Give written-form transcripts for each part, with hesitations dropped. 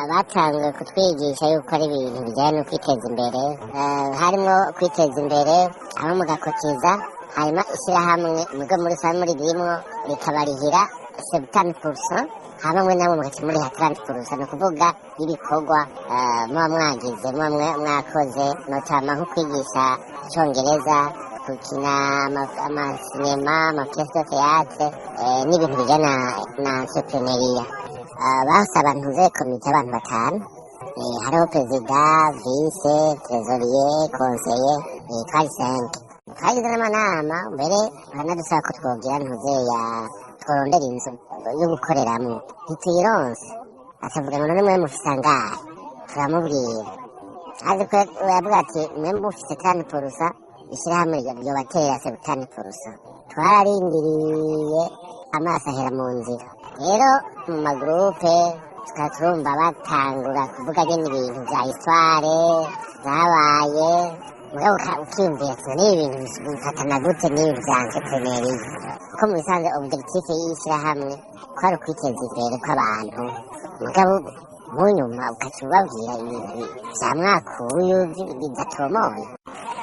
Batanguye kutwigisha yuko ari ibintu bijyanye no kwiteza imbere. Harimo kwiteza imbere hamwe mugakotiza, hanyuma ishyirahamwe mugo muri rusange muri rimwo rikabarihira 70%, hama mwe namwe mugaca muriha 30%. Ni ukuvuga ibikorwa muba mwagize, muba mwakoze, notama nko kwigisha icongereza, gukina amasinema, ama pièces de théâtre, n'ibintu bijyana na entrepreneuriat. Basaba ntuze komite abantu batanu. Hariho perezida, vice, trésorier, conseiller, twari cinq. Twagize n'amanama mbere, baranadusaba ko twogira ntuze ya tworondera inzu yo gukoreramwo, ntituyironse. Akavuga ngo: "None mwe mufise angahe?" Turamubwira, azi ko yavuga ati: "Mwe mufise 30%, ishyirahamwe ryobatera 70%." Twararindiriye, amaso ahera mu nzira. Rero mu ma groupes tukaba turumva batangura kuvuga nyene ibintu vya histoire zabaye, mugabo ukiyumvira ati: "None ibi bintu bifatana gute n'ibintu vya entrepreneuriat?" Kuko mu bisanzwe objectif y'ishyirahamwe ko ari ukwiteza imbere kw'abantu, mugabo mu nyuma ukaca ubabwira ibintu vya mwakuyu bidatomoye.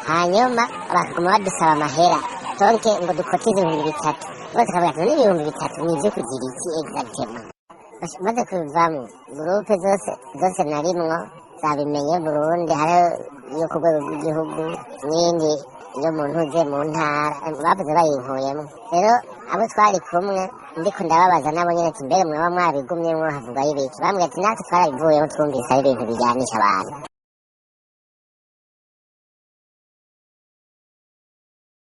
Hanyuma bakaguma badusaba amahera, donc ngo dukotize 3000. Bose tukavuga ati: "None 3000 ni ivyo kugira iki exactement?" Maze kubivamwo, groupe zose zose narimwo zabimenye Burundi, hariho iyo ku rwego rw'igihugu n'iyindi iyo mu ntuze mu ntara, bavuze bayinkuyemo. Rero abo twari kumwe ndiko ndababaza nabo nyene ati: "Mbere mwaba mwabigumyemwo, havugwayo ibiki?" Bambwira ati: "Natwe twarabivuyemo, twumvise ari ibintu bijyanisha abantu."